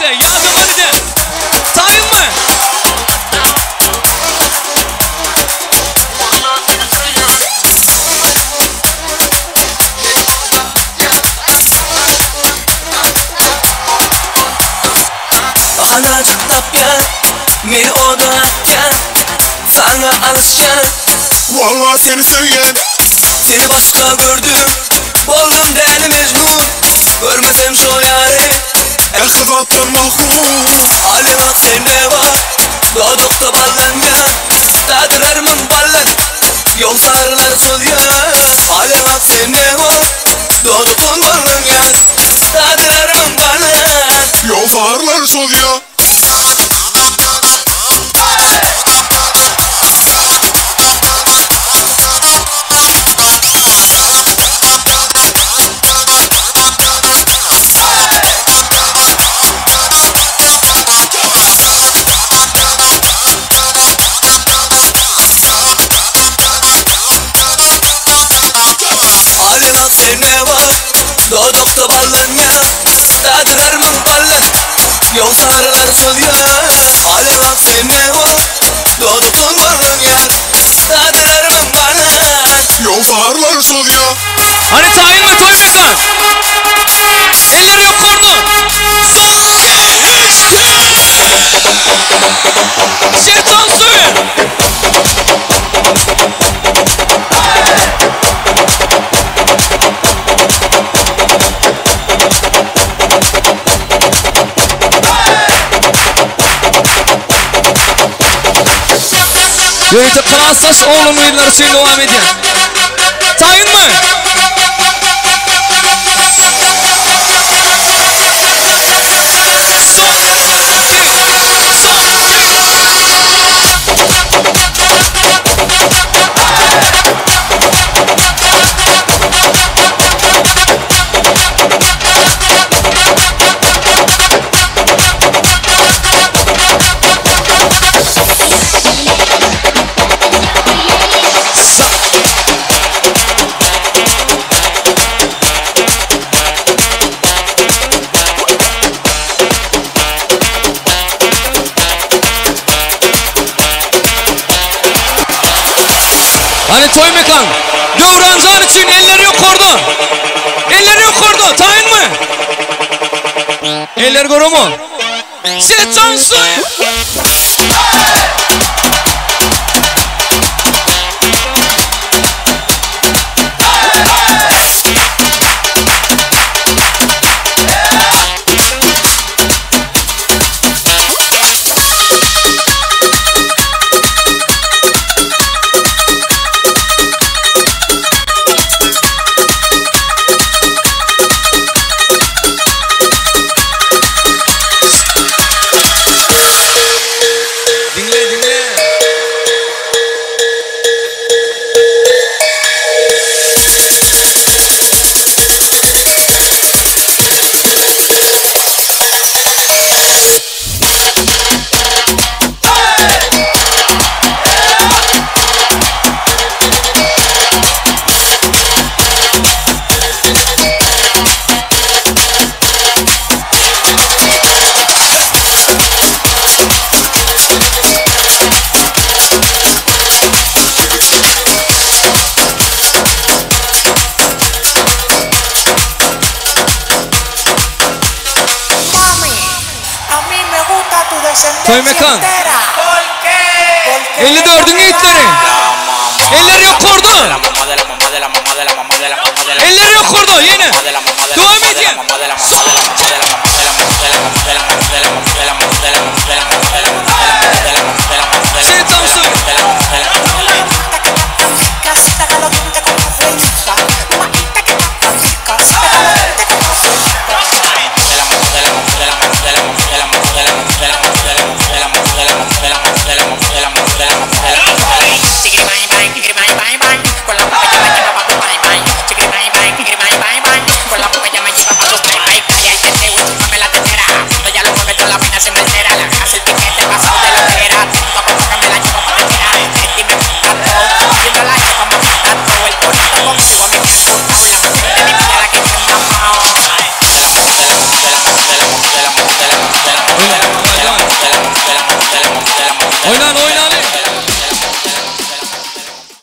Ýörite ýadamaly däl. Taýynmy? Bahanajyk tapýan, meni oda atýan, Saňa alyşýan. Walla seni söýýän. Seni başga gördüm, boldum däli Mejnun, Görmesem şol ýary. Ähli zatdan mahrum. Alyňak sende bar, dodakda ballanýan, Dadyrarmyň ballan, ýowsarlar çozýan. Alyňak sende bar, dodakdan ballanýan, Dadyrarmyň ballan. Ýowsarlar çozýan. Alyňak sende bar, dodakda ballanýan, Dadyrarmyň ballan, ýowsarlar çozýan. Alyňak sende bar, dodakdan ballanýan, Dadyrarmyň ballan. Ýowsarlar çozýan. Hany taýynmy toý mekan? Eller ýokarda. Son, iki, üç, dört. Şertan suwy. Ýörite klasdaş oglan-gyzlar üçin dowam edýär. Taýynmy? Son, iki, son, Sa. Hany toý mekan. Döwranjan üçin eller ýokarda. Eller ýokarda. Taýynmy? Eller görümo? Şeýtan suwy. Diňle, diňle. Mami, a mí me gusta tu descendencia Toý mekan. entera. Porque 54-iň ýigitleri. Eller ýokarda. Eller ýokarda ýene.